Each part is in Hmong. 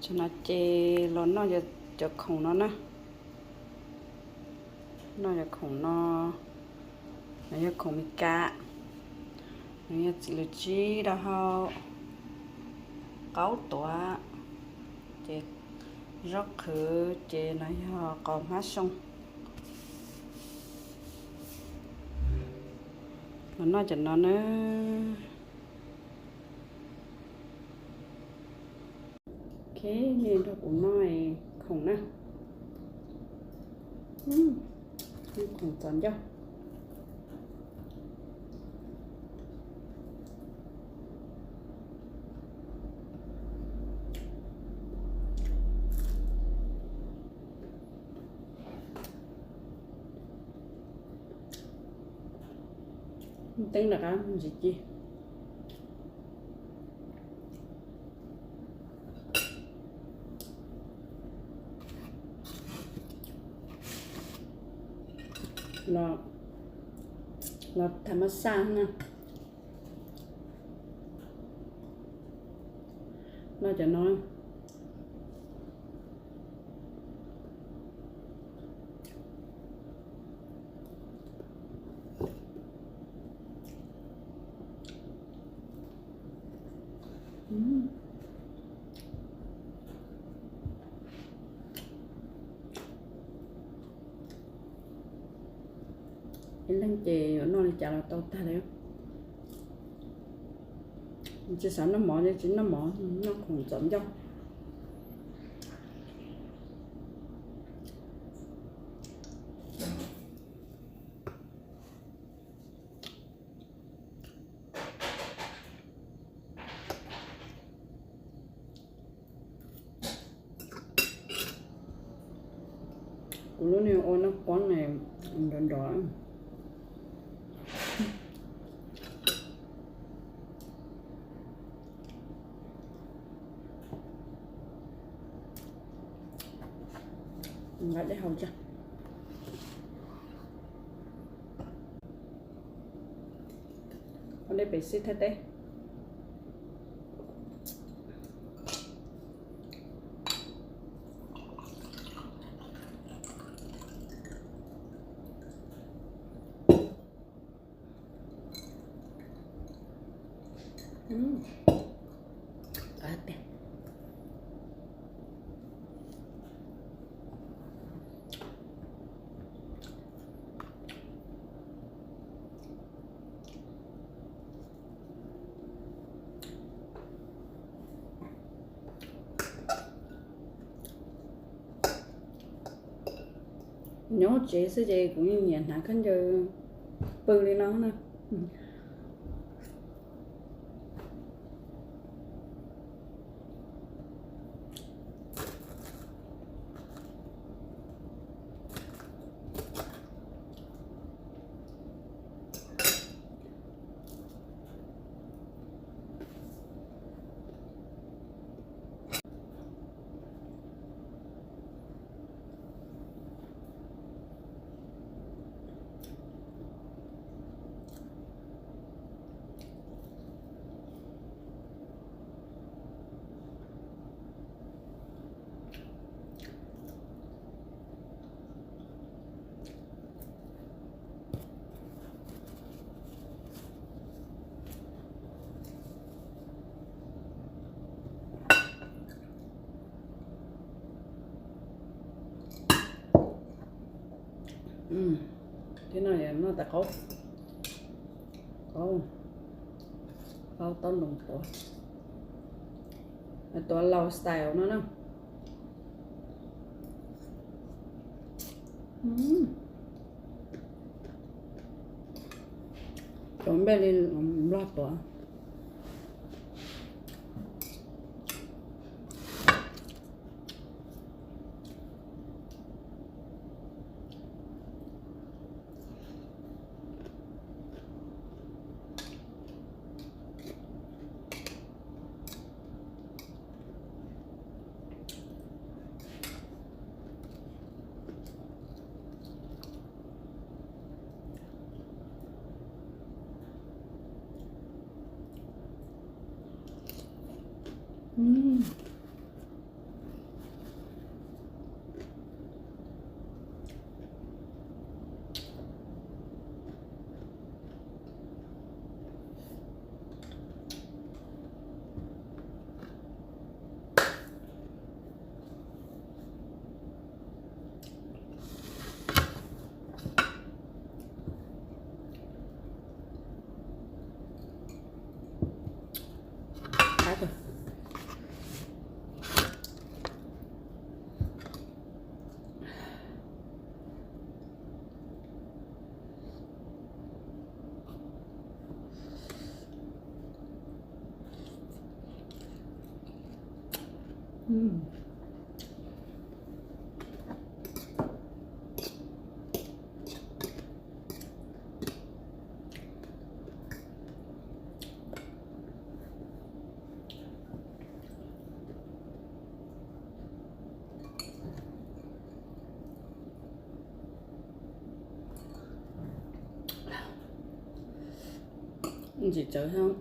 Tam no ces los noj cov khoom no na. Noj cov khoom no, no yog khoom Mes Kas, no yog txiv lws tsib rau hauv, qaub tuav, ces zaub qhwv, ces no yog qos hmab xyoo. Los noj cov no na. Ok, nej nrog kuv noj khoom na. Khoom txos ncauj. Teeb rov qab ntsis ci. Los tham mas xaj na. Noj cov no. Ib leeg ces yuav noj li cas los tau tag li. Tsis xav noj mov ces tsis noj mov, noj khoom txos ncauj. Kuv lub niag ua noj qoob na, nrov nrov. Nqa dej haus tso. Ua dej pem xib thawj teb. Nyob tsev xwb ces kuv yeej nyiam hnav khaub ncaws pw li no na. Thiab no yog noj tas qaub, qaub, qaub taub ntoos tuav, tuav Lao style no na. Tuav npej li Nplog tuav. Ntxim txawv thiab.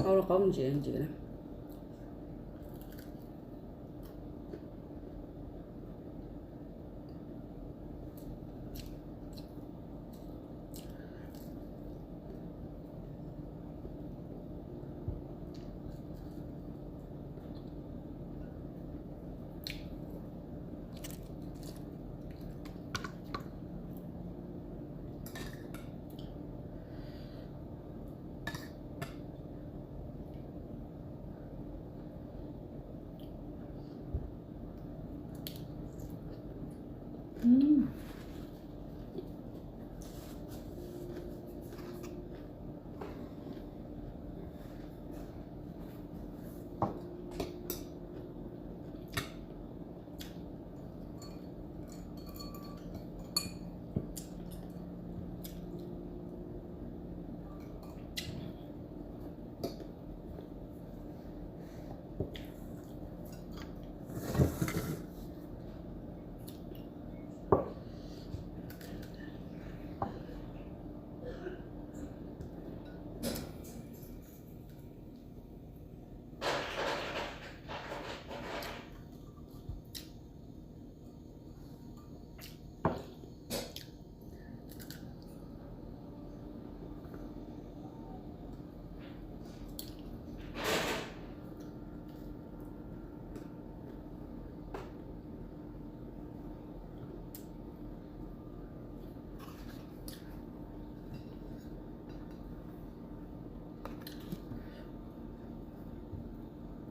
Au, qaub ntsis ntsis na.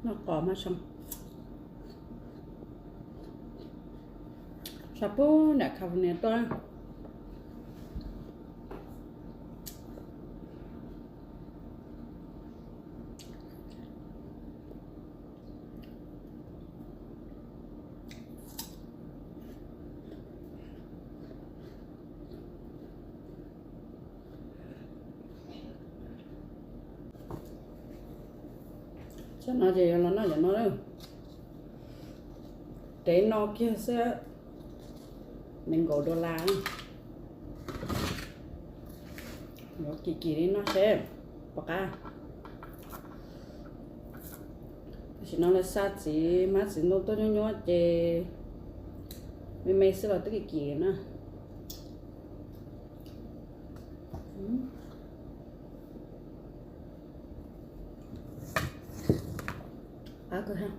Noj qos mas zoo. Sab pub nram California tuaj. Tsam no ces yog los noj cov no lawm. Dev no kiag xwb, nees nkaum dollar. Yuav kim kim li no seb puas qab. Tam sim no lawv xa txiv hmab txiv ntoo tuaj nyuaj nyuaj ces me me xwb los twb kim kim na. Qab kawg thiab.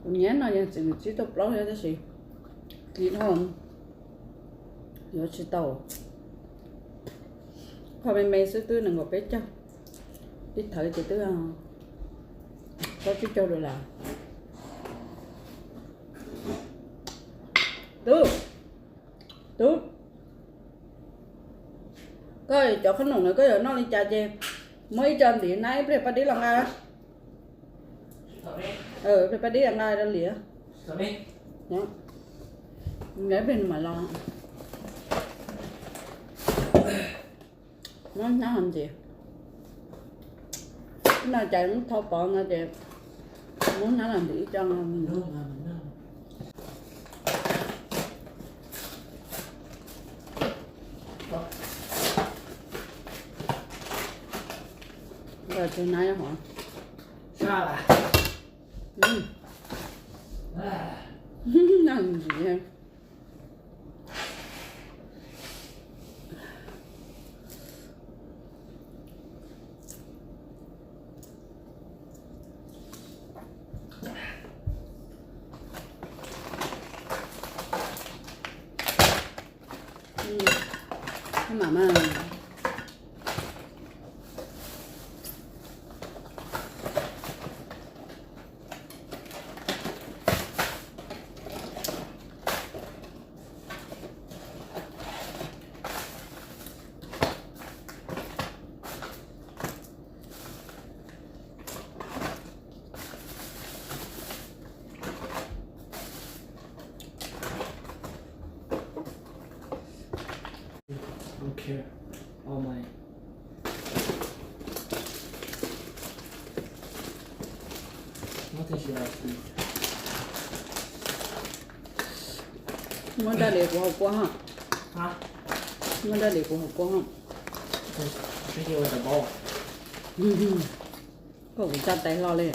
Tus nyab no yog txiv kwv tij tuaj plaub thiab tab sis kis dhau yuav tsis tau. Qhov me me xwb twb nees nkaum peb caug, ib thawv ces twb plaub tsib caug dollar. Tub, tub, koj cov qhob noom na koj yuav noj li cas ces muab ib co ntiv na ib pliag paj dib los nqa. Ib pliag paj dib nqa rau liam. Ib pliag nws mam los. Muab hnab los ntim. No cas muab thau pov no ces muab hnab los ntim ib co. Tus na hov. Noj ntsim. Mam mas. Don't care. All mine. Nothing she likes to eat. Muab rau liam kuv hauv kua ho. Muab rau liam kuv hauv kua ho. Just drink it with a bowl. Koj kuv tsa tais hlo li.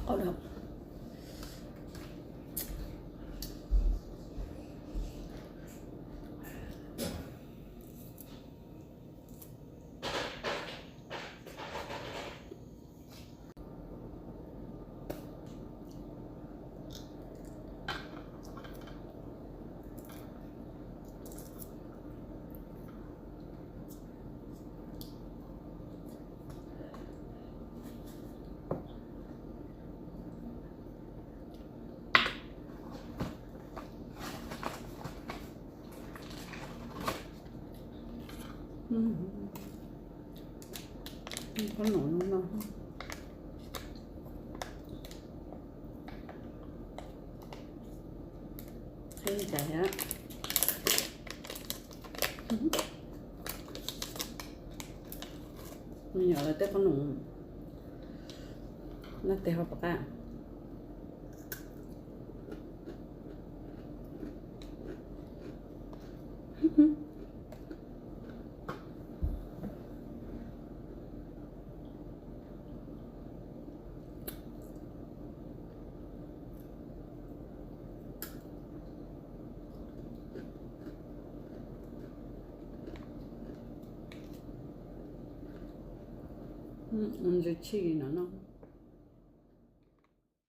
Qau dau. Qhob noom no, qhib ncais thiab. Me nyuam lawv tej qhob noom, no tes ho pom qab. Ntsis chij no no.